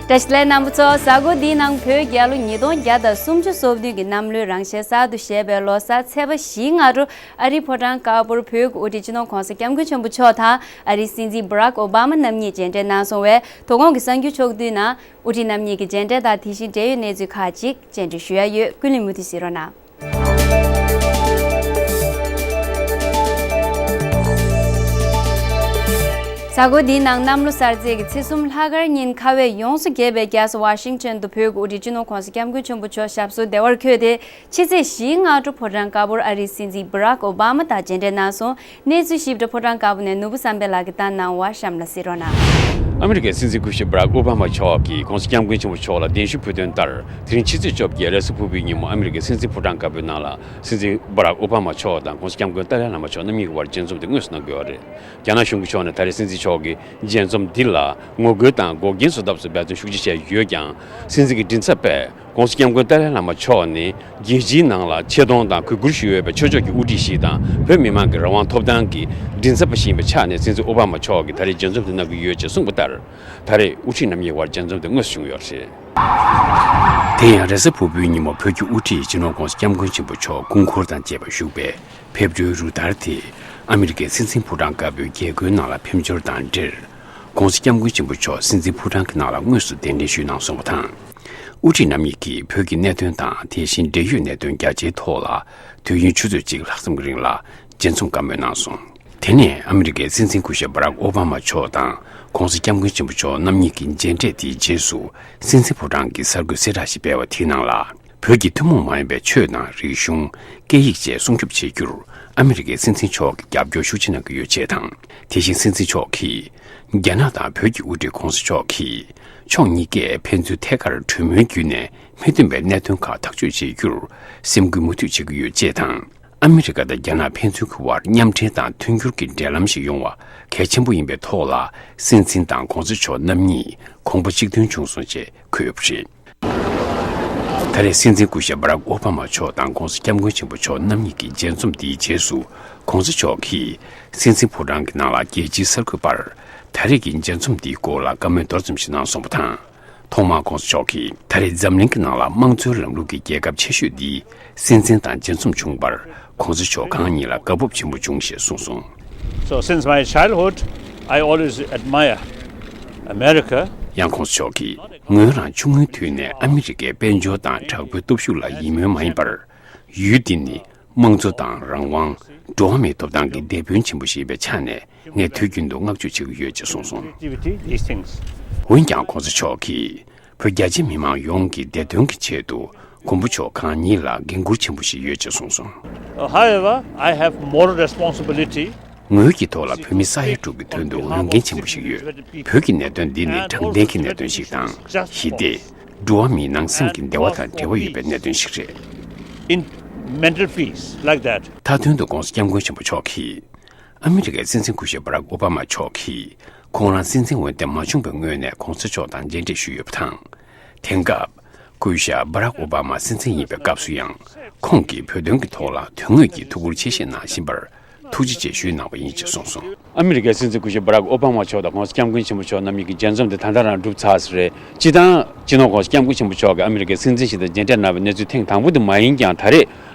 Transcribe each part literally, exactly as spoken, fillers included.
བཀྲ་ཤིས་བདེ་ལེགས་རྣམ་པ་ཚོ། གཟའ་འཁོར་འདིའི་ནང་བོད་རྒྱལ་ལོ་ཉིས་སྟོང་བརྒྱ་དང་སུམ་ཅུ་སོ་བདུན་གྱི་གནམ་ལོའི་རང་ཞལ་གསར་དུ་བཞད་པའི་ལོ་གསར་ཚེས་པ་བཞིའི་སྔ་དྲོ། ཨ་རིའི་ཕོ་བྲང་དཀར་པོར་བོད་ཀྱི་དབུ་ཁྲིད་སྤྱི་ནོར་༧གོང་ས་༧སྐྱབས་མགོན་ཆེན་པོ་མཆོག་དང་ཨ་རིའི་སྲིད་འཛིན་བྷ་རག་ཨོ་བྷ་མ་རྣམ་གཉིས་མཇལ་འཕྲད་གནང་སོང་བས། དོ་དགོང་གི་གསར་འགྱུར་ཕྱོགས་བསྡུས་ནང་དབུ་ཁྲིད་རྣམ་གཉིས་ཀྱི་མཇལ་འཕྲད་དང་དེ་བཞིན་འབྲེལ་ཡོད་གནས་ཚུལ་ཁག་ཅིག་སྤྱན་འདྲེན་ཞུ་ཡ་ཡོད། ཀུན་གླེང་མུ་མཐུད་གཟིགས་རོགས་གནང་། གཟའ་འཁོར་འདིའི་ནང་གནམ་ལོ་གསར་ཚེས་ཀྱི་ཚེས་གསུམ་ལྷག་དཀར་ཉིན་ཁ་བས་ཡོངས་སུ་རྒྱས་པའི་རྒྱལ་ས་ཝ་ཤིང་ཊོན་དུ་བོད་ཀྱི་དབུ་ཁྲིད་སྤྱི་ནོར་༧གོང་ས་༧སྐྱབས་མགོན་ཆེན་པོ་མཆོག་ཞབས་སོར་བདེ་བར་འཁོད་དེ། ཕྱི་ཚེས་བཞིའི་སྔ་དྲོ་ཕོ་བྲང་དཀར་པོར་ཨ་རིའི་སྲིད་འཛིན་བྷ་རག་ཨོ་བྷ་མ་དང་མཇལ་འཕྲད་གནང་སོང་། གནས་ཚུལ་ཞིབ་ཕྲ་ཕོ་བྲང་དཀར་པོ་ནས་ནོར་བུ་བསམ་འཕེལ་ལགས་ཀྱིས་བཏང་གནང་བ་གཤམ་ལ་གཟིགས་རོགས་གནང་། ཨ་མི་རི་ཀའི་སྲིད་འཛིན་སྐུ་ཞབས་བྷ་རག་ཨོ་བྷ་མ་མཆོག་གིས་༧གོང་ས་༧སྐྱབས་མགོན་ཆེན་པོ་མཆོག་ལ་གདན་ཞུ་ཕུལ་དོན་ལྟར། དེ་རིང་ཕྱི་ཚེས་བཅོ་བརྒྱད་རེས་གཟའ་ཕུར་བུའི་ཉིན་མོ་ཨ་མི་རི་ཀའི་སྲིད་འཛིན་ཕོ་བྲང་དཀར་པོའི་ནང་ལ་སྲིད་འཛིན་བྷ་རག་ཨོ་བྷ་མ་མཆོག་དང་༧གོང་ས་༧སྐྱབས་མགོན་ཏཱ་ལའི་བླ་མ་མཆོག་རྣམ་གཉིས་ཀྱི་དབར་མཇལ་འཛོམས་དེ་དངོས་སུ་གནང་གི་ཡོད་རེད། རྒྱ་ནག་གཞུང་གི་ཕྱོགས་ནས་ད་རེས་སྲིད་འཛིན་མཆོག་གི་མཇལ་འཛོམས་འདི་ལ་ངོ་རྒོལ་དང་འགོག་རྐྱེན་བཟོ་ཐབས་སུ་འབད་བརྩོན་ཤུགས་ཆེ་བྱས་ཡོད་ཀྱང་། སྲིད་འཛིན་གྱི་མགྲིན་ཚབ་པས་༧གོང་ས་༧སྐྱབས་མགོན་ཏཱ་ལའི་བླ་མ་མཆོག་ནི་རྒྱལ་སྤྱིའི་ནང་ལ་ཆེ་མཐོང་དང་གུས་བཀུར་ཞུ་འོས་པའི་ཆོས་ཕྱོགས་ཀྱི་དབུ་ཁྲིད་ཞིག་དང་བོད་མི་མང་གི་རང་དབང་ཐོབ་ཐང་གི་མགྲིན་ཚབ་པ་ཞིག་ཡིན་པའི་ཆ་ནས་སྲིད་འཛིན་ཨོ་བྷ་མ་མཆོག་གིས་ད་རེས་མཇལ་འཛོམས་དེ་གནང་གི་ཡོད་ཅེས་གསུངས་པ་ལྟར། ད་རེས་དབུ་ཁྲིད་རྣམ་གཉིས་དབར་མཇལ་འཛོམས་དེ་དངོས་སུ་བྱུང་ཡོད་རེད། དེ་ཡང་རེས་གཟའ་ཕུར་བུའི་ཉིན་མོ་བོད་ཀྱི་དབུ་ཁྲིད་སྤྱི་ནོར་༧གོང་ས་༧སྐྱབས་མགོན་ཆེན་པོ་མཆོག་སྐུ་འཁོར་དང་བཅས་པ་བཞུགས་པའི་ཕེབས་འགྲོའི་རུ་སྟར་དེ་ཨ་མི་རི་ཀའི་སྲིད་འཛིན་ཕོ་བྲང་དཀར་པོའི་རྒྱལ་སྒོའི་ནང་ལ་ཕེབས་འབྱོར་དང་འབྲེལ། ༧གོང་ས་༧སྐྱབས་མགོན་ཆེན་པོ་མཆོག་སྲིད་འཛིན་ཕོ་བྲང་གི་ནང་ལ་དངོས་སུ་གདན་འདྲེན་ཞུས་གནང་སོང་བ་དང་། དབུ་ཁྲིད་རྣམ་གཉིས་ཀྱིས་བོད་ཀྱི་གནད་དོན་དང་དེ་བཞིན་འབྲེལ་ཡོད་གནད་དོན་རྒྱ་ཆེའི་ཐོག་ལ་དུས་ཡུན་ཆུ་ཚོད་གཅིག་ལྷག་ཙམ་གྱི་རིང་ལ་མཇལ་འཛོམས་བཀའ་མོལ་གནང་སོང་། དེ་ནས་ཨ་མི་རི་ཀའི་སྲིད་འཛིན་སྐུ་ཞབས་བྷ་རག་ཨོ་བྷ་མ་མཆོག་དང་༧གོང་ས་༧སྐྱབས་མགོན་ཆེན་པོ་མཆོག་རྣམ་གཉིས་ཀྱི་མཇལ་འཕྲད་དེའི་རྗེས་སུ་སྲིད་འཛིན་ཕོ་བྲང་གི་གསར་འགོད་གསལ་བསྒྲགས་ཤིག་སྤེལ་བ་དེའི་ནང་ལ། བོད་ཀྱི་ཐུན་མོང་མ་ཡིན་པའི་ཆོས་དང་རིག་གཞུང་། སྐད་ཡིག་བཅས་སྲུང་སྐྱོབ་བྱེད་རྒྱུར་ཨ་མི་རི་ཀའི་སྲིད་འཛིན་མཆོག་གིས་རྒྱབ་སྐྱོར་ཤུགས་ཆེ་གནང་གི་ཡོད་ཅེས་དང་། དེ་བཞིན་སྲིད་འཛིན་མཆོག་གིས་རྒྱ་ནག་དང་བོད་ཀྱི་དབུ་ཁྲིད་༧གོང་ས་མཆོག་གིས་ཕྱོགས་གཉིས་ཀས་ཕན་ཚུན་ཐད་ཀར་གྲོས་མོལ་བརྒྱུད་ནས་མི་མཐུན་པའི་གནད་དོན་ཁག་ཐག་གཅོད་བྱེད་རྒྱུར་སེམས་འགུལ་མུ་མཐུད་བྱེད་ཀྱི་ཡོད་ཅེས་དང་། ཨ་མི་རི་ཀ་དང་རྒྱ་ནག་ཕན་ཚུན་གྱི་དབར་མཉམ་འབྲེལ་དང་མཐུན་འགྱུར་གྱི་འབྲེལ་ལམ་ཞིག་ཡོང་བ་གལ་ཆེན་པོ་ཡིན་པའི་ཐོག་ལ་སྲིད་འཛིན་དང་༧གོང་ས་མཆོག་རྣམ་གཉིས་དགོངས་པ་གཅིག་མཐུན་བྱུང་སོང་ཅེས་འཁོད་ཡོད་པ་རེད། ད་རེས་སྲིད་འཛིན་སྐུ་ཞབས་བྷ་རག་ཨོ་བྷ་མ་མཆོག་དང་༧གོང་ས་༧སྐྱབས་མགོན་ཆེན་པོ་མཆོག་རྣམ་གཉིས་ཀྱི་མཇལ་འཛོམས་འདིའི་རྗེས་སུ་༧གོང་ས་མཆོག་གིས་སྲིད་འཛིན་ཕོ་བྲང་གི་ནང་ལ་རྒྱལ་སྤྱིའི་གསར་འགོད་པར་ད་རེས་ཀྱི་མཇལ་འཛོམས་འདིའི་སྐོར་ལ་བཀའ་མོལ་མདོར་ཙམ་ཞིག་གནང་སོང་བ་དང་། ཐོག་མར་༧གོང་ས་མཆོག་གིས་ད་རེས་འཛམ་གླིང་གི་ནང་ལ་དམངས་གཙོའི་ལམ་ལུགས་ཀྱི་རྒྱལ་ཁབ་ཆེ་ཤོས་འདིའི་སྲིད་འཛིན་དང་མཇལ་འཛོམས་བྱུང་བར་༧གོང་ས་མཆོག་གང་ཉིད་ལ་དགའ་སྤོབས་ཆེན་པོ་བྱུང་ཞེས་གསུངས་སོང་། So since my childhood, I always admire America. ཡང་༧གོང་ས་མཆོག་གིས་ངོས་རང་ཆུང་ངུའི་དུས་ནས་ཨ་མི་རི་ཀའི་དཔལ་འབྱོར་དང་དྲག་པོའི་སྟོབས་ཤུགས་ལ་ཡིད་སྨོན་མ་ཡིན་པར། ཡུལ་འདི་ནི་དམངས་གཙོ་དང་རང་དབང་། འགྲོ་བ་མིའི་ཐོབ་ཐང་གི་དེད་དཔོན་ཆེན་པོ་ཞིག་ཡིན་པའི་ཆ་ནས་ངས་དུས་རྒྱུན་དུ་བསྔགས་བརྗོད་བྱེད་ཀྱི་ཡོད་ཅེས་གསུངས་སོང་། འོན་ཀྱང་༧གོང་ས་མཆོག་གིས་བོད་རྒྱ་ཆེ་མི་མང་ཡོངས་ཀྱི་བདེ་དོན་གྱི་ཆེད་དུ་མགོན་པོ་མཆོག་གང་ཉིད་ལ་འགན་འཁུར་ཆེན་པོ་ཞིག་ཡོད་ཅེས་གསུངས་སོང་། However, I have moral responsibility. ངོས་ཀྱི་ཐོག་ལ་བོད་མི་ས་ཡ་དྲུག་གི་དོན་དུ་འོས་འགན་ཆེན་པོ་ཞིག་ཡོད། བོད་ཀྱི་གནད་དོན་འདི་ནི་དྲང་བདེན་གྱི་གནད་དོན་ཞིག་དང་། ཞི་བདེ། འགྲོ་བ་མིའི་ནང་སེམས་ཀྱི་བདེ་བ་དང་འབྲེལ་བ་ཡོད་པའི་གནད་དོན་ཞིག་རེད། In mental peace like that. མཐའ་དོན་དུ་༧གོང་ས་༧སྐྱབས་མགོན་ཆེན་པོ་མཆོག་གིས། ཨ་མི་རི་ཀའི་སྲིད་འཛིན་སྐུ་ཞབས་བྷ་རག་ཨོ་བྷ་མ་མཆོག་གིས་ཁོང་རང་སྲིད་འཛིན་འོས་འདེམས་མ་བྱུང་བའི་སྔོན་ནས་༧གོང་ས་མཆོག་དང་མཇལ་འཕྲད་ཞུས་ཡོད་པ་དང་། དེང་སྐབས། སྐུ་ཞབས་བྷ་རག་ཨོ་བྷ་མ་སྲིད་འཛིན་ཡིན་པའི་སྐབས་སུ་ཡང་། ཁོང་གིས་བོད་དོན་གྱི་ཐོག་ལ་དོན་དངོས་ཀྱི་ཐུགས་ཁུར་ཆེ་བཞེས་གནང་བཞིན་པར་ཐུགས་རྗེ་ཆེ་ཞུས་གནང་བ་ཡིན་ཅེས་གསུངས་སོང་། ཨ་མི་རི་ཀའི་སྲིད་འཛིན་སྐུ་ཞབས་བྷ་རག་ཨོ་བྷ་མ་མཆོག་དང་༧གོང་ས་༧སྐྱབས་མགོན་ཆེན་པོ་མཆོག་རྣམ་གཉིས་ཀྱི་མཇལ་འཛོམས་དེ་ད་ལྟ་རང་གྲུབ་ཚར་ས་རེད། སྤྱིར་བཏང་སྤྱི་ནོར་༧གོང་ས་༧སྐྱབས་མགོན་ཆེན་པོ་མཆོག་གིས་ཨ་མི་རི་ཀའི་སྲིད་འཛིན་ཞིག་དང་མཇལ་འཕྲད་གནང་བའི་གནས་ཚུལ་ཐེངས་དང་པོ་དེ་མ་ཡིན་ཀྱང་། ད་རེས་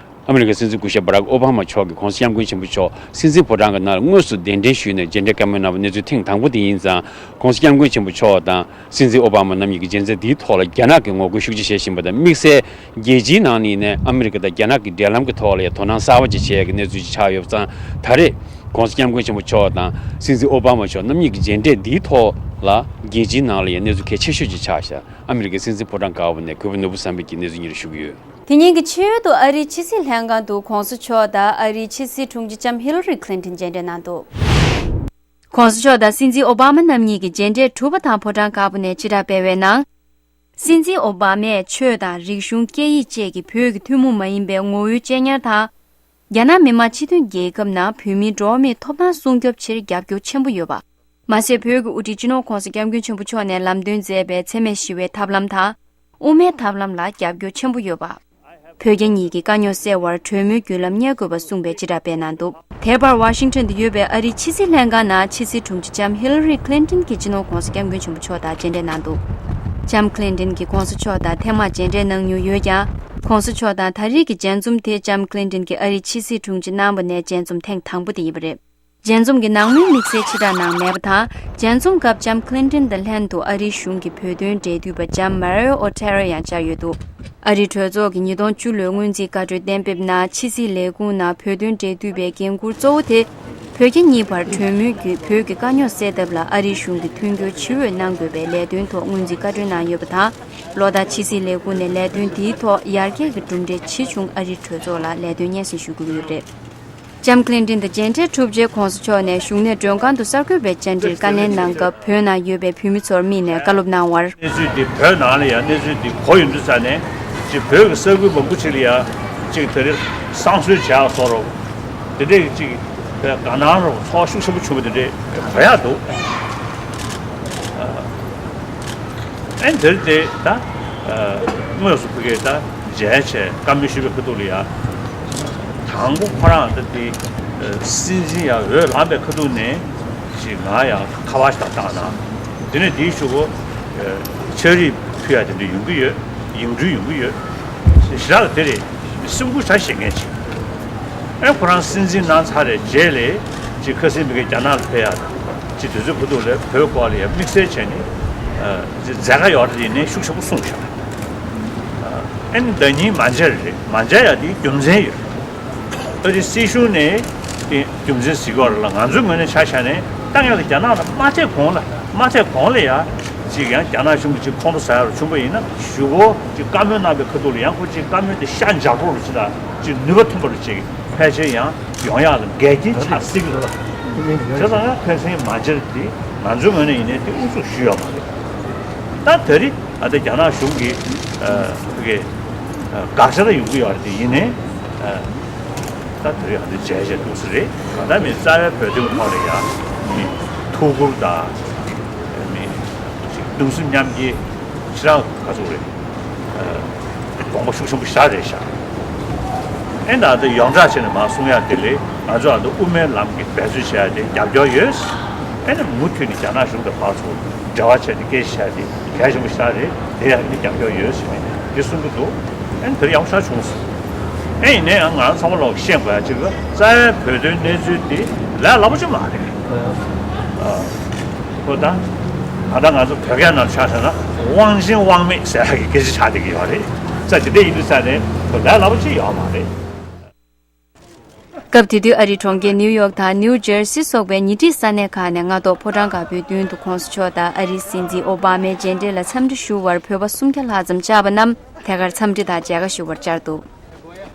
ཨ་མི་རི་ཀའི་སྲིད་འཛིན་སྐུ་ཞབས་བྷ་རག་ཨོ་བྷ་མ་མཆོག་གིས་༧གོང་ས་༧སྐྱབས་མགོན་ཆེན་པོ་མཆོག་སྲིད་འཛིན་ཕོ་བྲང་གི་ནང་ལ་དངོས་སུ་གདན་འདྲེན་ཞུས་ནས་མཇལ་འཕྲད་བཀའ་མོལ་གནང་བའི་གནས་ཚུལ་ཐེངས་དང་པོ་དེ་ཡིན་ཙང་། ༧གོང་ས་༧སྐྱབས་མགོན་ཆེན་པོ་མཆོག་དང་སྲིད་འཛིན་ཨོ་བྷ་མ་རྣམ་གཉིས་ཀྱི་མཇལ་འཛོམས་འདིའི་ཐོག་ལ་རྒྱ་ནག་གིས་ངོ་རྒོལ་ཤུགས་ཆེ་བྱེད་བཞིན་པ་དང་། དམིགས་བསལ་རྒྱལ་སྤྱིའི་ནང་ནས་ནས་ཨ་མི་རི་ཀ་དང་རྒྱ་ནག་གི་འབྲེལ་ལམ་གྱི་ཐོག་ལ་ཡང་དོ་སྣང་གསར་པ་ཅིག་བྱས་ཀྱི་གནས་ཚུལ་ཅིག་ཆགས་ཡོད་ཙང་། ད་རེས་༧གོང་ས་༧སྐྱབས་མགོན་ཆེན་པོ་མཆོག་དང་སྲིད་འཛིན་ཨོ་བྷ་མ་མཆོག་རྣམ་གཉིས་ཀྱི་མཇལ་འཕྲད་འདིའི་ཐོག་ལ་རྒྱལ་སྤྱིའི་ནང་ལ་ཡང་གནས་ཚུལ་གལ་ཆེ་ཤོས་ཅིག་ཆགས་ཤག་ཨ་མི་རི་ཀའི་སྲིད་འཛིན་ཕོ་བྲང་དཀར་པོ་ནས་གུས་པ་ནོར་བུ་བསམ་འཕེལ་གྱིས་གནས་ཚུལ་སྙན་སྒྲོན་ཞུ་གི་ཡོད། དེ་ཉིན་གྱི་ཆེས་མཐོའི་ཨ་རིའི་ཕྱི་སྲིད་ལྷན་ཁང་དུ་༧གོང་ས་མཆོག་དང་ཨ་རིའི་ཕྱི་སྲིད་དྲུང་ཆེ་ལྕམ་ཧི་ལ་རི་ཁི་ལིན་ཏོན་མཇལ་འཕྲད་གནང་འདུག ༸གོང་ས་མཆོག་དང་སྲིད་འཛིན་ཨོ་བྷ་མ་རྣམ་གཉིས་ཀྱི་མཇལ་འཕྲད་གྲུབ་པ་དང་ཕོ་བྲང་དཀར་པོ་ནས་སྤྱི་བསྒྲགས་སྤེལ་བའི་ནང་། སྲིད་འཛིན་ཨོ་བྷ་མས་ཆོས་དང་རིག་གཞུང་། སྐད་ཡིག་བཅས་ཀྱི་བོད་ཀྱི་ཐུན་མོང་མ་ཡིན་པའི་ངོ་བོའི་གཅེས་ཉར་དང་། རྒྱ་ནག་མི་དམངས་སྤྱི་མཐུན་རྒྱལ་ཁབ་ནང་བོད་མིའི་འགྲོ་བ་མིའི་ཐོབ་ཐང་སྲུང་སྐྱོབ་ཆེད་རྒྱབ་སྐྱོར་ཆེན་པོ་ཡོད་པ། མ་ཟད་བོད་ཀྱི་དབུ་ཁྲིད་སྤྱི་ནོར་༸གོང་ས་༸སྐྱབས་མགོན་ཆེན་པོ་མཆོག་ནས་ལམ་སྟོན་མཛད་པའི་འཚེ་མེད་ཞི་བའི་ཐབས་ལམ་དང་། དབུ་མའི་ཐབས་ལམ་ལ་རྒྱབ་སྐྱོར་ཆེན་པོ་ཡོད་པ། བོད་རྒྱ་གཉིས་ཀྱི་དཀའ་རྙོག་སེལ་བར་གྲོས་མོལ་བརྒྱུད་ལམ་གཉེར་དགོས་པ་གསུངས་པའི་སྤྱི་བསྒྲགས་སྤེལ་གནང་འདུག་དེར་བར་ཝ་ཤིང་ཊོན་དུ་ཡོད་པའི་ཨ་རིའི་ཕྱི་སྲིད་ལྷན་ཁང་ནང་ཕྱི་སྲིད་དྲུང་ཆེ་ལྕམ་ཧི་ལ་རི་ཁི་ལིན་ཏོན་གྱིས་སྤྱི་ནོར་༸གོང་ས་༸སྐྱབས་མགོན་ཆེན་པོ་མཆོག་དང་མཇལ་འཕྲད་གནང་འདུག་ལྕམ་ཁི་ལིན་ཏིན་གྱིས་གོང་ས་མཆོག་དང་ཐེངས་མང་མཇལ་འཕྲད་གནང་མྱོང་ཡོད་ཀྱང་། གོང་ས་མཆོག་དང་ད་རེས་ཀྱི་མཇལ་འཛོམས་དེ་ལྕམ་ཁི་ལིན་ཏིན་གྱིས་ཨ་རིའི་ཕྱི་སྲིད་དྲུང་ཆེ་གནང་བ་ནས་མཇལ་འཛོམས་ཐེངས་དང་པོ་དེ་ཡིན་པ་རེད། མཇལ་འཛོམས་ཀྱི་ནང་མིའི་དམིགས་བསལ་ཕྱིར་བསྒྲགས་གནང་མེད་པ་དང་། མཇལ་འཛོམས་སྐབས་ལྕམ་ཁི་ལིན་ཏིན་དང་ལྷན་དུ་ཨ་རིའི་གཞུང་གི་བོད་དོན་འབྲེལ་མཐུད་པ་ལྕམ་མ་རི་ཨོ་ཐེ་རེ་ཡང་བཅར་ཡོད་འདུག་ཨ་རིའི་གྲོས་ཚོགས་ཀྱི་ཉིས་སྟོང་བཅུ་ལོའི་སྔོན་རྩིས་བཀའ་འཁྲོལ་གཏན་འབེབས་ནང་། ཕྱི་སྲིད་ལས་ཁུངས་ནང་བོད་དོན་འབྲེལ་མཐུད་པའི་འགན་འཁུར་གཙོ་བོ་དེ། བོད་རྒྱ་གཉིས་བར་གྲོས་མོལ་བརྒྱུད་བོད་ཀྱི་དཀའ་རྙོག་སེལ་ཐབས་ལ་ཨ་རིའི་གཞུང་གིས་མཐུན་འགྱུར་ཇི་འོས་གནང་དགོས་པའི་ལས་དོན་ཐོག་སྔོན་རྩིས་བཀའ་འཁྲོལ་གནང་ཡོད་པ་དང་། ལོ་ལྟར་ཕྱི་སྲིད་ལས་ཁུངས་ནས་ལས་དོན་དེའི་ཐོག་ཡར་རྒྱས་ཀྱི་གྲུབ་འབྲས་ཇི་བྱུང་ཨ་རིའི་གྲོས་ཚོགས་ལ་ལས་དོན་སྙན་སེང་ཞུ་དགོས་ཀྱི་ཡོད་པ་རེད། ལྕམ་ཁི་ལིན་ཏིན་དང་མཇལ་འཕྲད་གྲུབ་རྗེས་གོང་ས་མཆོག་ནས་བཞུགས་གནས་མགྲོན་ཁང་དུ་གསར་འགོད་པའི་བཅར་འདྲིར་བཀའ་ལན་གནང་སྐབས། བོད་ནང་ཡོད་པའི་བོད་མི་ཚོར་དམིགས་ནས་བཀའ་སློབ་གནང་བར། གནས་ཚུལ་འདི་བོད་ནང་ལ་ཡང་གནས་ཚུལ་འདི་གོ་ཡོང་དུས་ཙ་ནས། ཅིག་བོད་ཀྱི་ས་ཁུལ་མང་པོ་ཅིག་ལ་ཡང་ཅིག་དེ་རིང་བསང་གསོལ་བྱས་སོགས་རོགས། དེ་འདྲས་ཀྱི་ཅིག་དགའ་སྣང་རོགས་ཚོར་བ་ཤུགས་ཆེན་པོ་བྱུང་བ་དེ་འདྲས་གོ་ཡག་འདུག་ཨེ་དེར་དེ་ད་དངོས་སུ་ཕ་གིར་ད་མཇལ་བྱས་བཀའ་མོལ་ཞུས་པའི་ཁ་ཐུག་ལ་ཡ། དང་པོ་ཁོ་རང་ད་དེ་སྲིད་འཛིན་ཡ་འོས་ལངས་པའི་ཁ་ཐུག་ནས་ཅིག་ང་ཡང་ཁ་པར་ཞིག་བཏང་ན། དེ་ནས་དེའི་གཞུག་གུ་ཕྱག་བྲིས་ཕུལ་ཡ་དེ་འདྲ་ཡོང་གི་ཡོད། ཡིག་འབྲུ་ཡོང་གི་ཡོད། ཞེ་དྲག་དེ་རེད། སེམས་ཁུར་ཆ་བཞེས་མཁན་ཅིག་ཨེ་ཁོ་རང་སྲིད་འཛིན་གནང་ཚར་རེད་རྗེས་ལ་ཅིག་ཁ་སང་མི་གི་རྒྱ་ནག་ལ་ཕེབས་ཡ་དང་། ཅིག་དུས་ཚོད་ཁ་ཐུག་ལ་བོད་སྐོར་ལ་ཡ་དམིགས་བསལ་བྱས་ནས་ཅིག་མཛད་ཁ་ཡོད་རེད་ཡིན་ནའི་ཤུགས་ཆེན་པོ་གསུངས་བཞག་ཨེ་ནི་ཟླ་ཉིན་མ་མཇལ་རེད། མ་མཇལ་ཡ་དེའི་རྒྱུ་མཚན་ཡོད། ཨ་རིའི་སྲིད་གཞུང་ནས་དེ་རྒྱུ་མཚན་གཟིགས་ཡོད་རེད་ལ། ང་ཚོའི་ངོས་ནས་ཆ་བཞག་ནས་ད་ངས་ལ་རྒྱ་ནག་ལ་མ་ཐེབས་གོང་ལ་མ་ཐེབས་གོང་ལ་ཡ་ཅིག་ཡང་རྒྱ་ནག་གཞུང་གི་ཅིག་ཁོང་ཁྲོ་ཟ་ཡ་རུ་བྱུང་པ་ཡིན་ན། གཞུག་གུ་ཅིག་བཀའ་མོལ་གནང་པའི་ཁ་ཐུག་ལ་ཡང་ཁོ་ཅིག་བཀའ་མོལ་དེ་ཤ་འཇགས་པོ་རུ་ཅིག་དང་ཅིག་ནུས་པ་ཐོན་པ་རུ་ཅིག་ཕལ་ཆེར་ཡང་ཡོང་ཡག་ལ་འགལ་རྐྱེན་ཆགས་སྲིད་ཀྱི་རེད། བྱས་ཙང་ཡང་ཕན་སེམས་མ་བྱེད་དེ་ང་ཚོའི་ངོས་ནས་ཡིན་ནའི་དེ་ཨུ་ཚུགས་ཞུས་ཡོད་མ་རེད། ད་དེ་རིང་ཨ་ད་རྒྱ་ནག་གཞུང་གིས་ཨ་ཕ་གི་ཨ་དགག་བྱ་ད་ཡོང་གི་ཡོད་རེད། དེ་ཡིན་ནའི་ཨ་ད་དེ་རིང་ཨ་ད་མཇལ་བྱས་འདུག་ས་རེད། ད་མི་རྩ་བའི་བོད་དོན་ཐོག་ལ་ཡང་མི་ཐུགས་ཁུར་དང་མི་གདུང་སེམས་མཉམ་སྐྱེད་ཞེ་དྲག་ག་ཚོད་རེད། དགོངས་པ་ཤུགས་ཆེན་པོ་བཞག་རེད་ཤག་ཨེ་ད་ཨ་ད་ཡོངས་གྲགས་བྱས་ནས་མར་གསུང་ཡག་དེ་ལས་ང་ཚོ་ཨ་ད་དབུ་མའི་ལམ་གྱི་འབད་རྩོལ་བྱས་ཏེ་རྒྱབ་སྐྱོར་ཡོད། ཨེ་ནས་མུ་མཐུད་ནས་རྒྱ་ནག་གཞུང་དང་བར་ཚོ་འབྲེལ་བ་བྱས་ཏེ་སྐད་ཆ་བཤད་དེ་གལ་ཆེན་པོ་ཞིག་རེད། དེ་ཡང་ནི་རྒྱབ་སྐྱོར་ཡོད་ཟེར་ནས་དེ་གསུང་གི་འདུག་ཨེ་ནས་དེ་ཡག་པོ་ཞེ་དྲག་བྱུང་སོང་། ཨེ་ཡིན་ནའི་ཡང་ང་རང་ཚང་མ་ལོག་ཤེས་དགོས་ཡ་གཅིག་ལ་རྩ་བའི་བོད་དོན་གནས་ཚུལ་དེ་ལས་སླ་པོ་ཅིག་མ་རེད། ཨ་ཁོ་ད་ད་ལྟ་ང་ཚོ་བོད་སྐད་ནང་ཆ་བཞག་ན་དབང་ཆེན་དབང་མེད་ཟེར་ཡ་གི་སྐད་ཆ་ཆགས་བསྡད་ཀྱི་ཡོད་རེད། ས་དེ་འདྲ་ཡིན་དུས་ས་ནས་ཁོ་ལས་སླ་པོ་ཅིག་ཡོད་མ་རེད། སྐབས་དེ་དུས་ཨ་རིའི་གྲོང་ཁྱེར་ནིའུ་ཡོག་དང་ནིའུ་ཇར་སི་སོགས་པའི་ཉེ་འཁྲིས་ས་གནས་ཁག་ནས་མངའ་ཐོག་ཕོ་བྲང་དཀར་པོའི་མདུན་དུ་གོང་ས་མཆོག་དང་ཨ་རིའི་སྲིད་འཛིན་ཨོ་བྷ་མའི་མཇལ་འཕྲད་ལ་འཚམས་འདྲི་ཞུ་བར་བོད་པ་སུམ་བརྒྱ་ལྷག་ཙམ་བཅར་བ་རྣམས་ཐད་ཀར་འཚམས་འདྲི་དང་མཇལ་ཁ་ཞུ་བར་བཅར་འདུག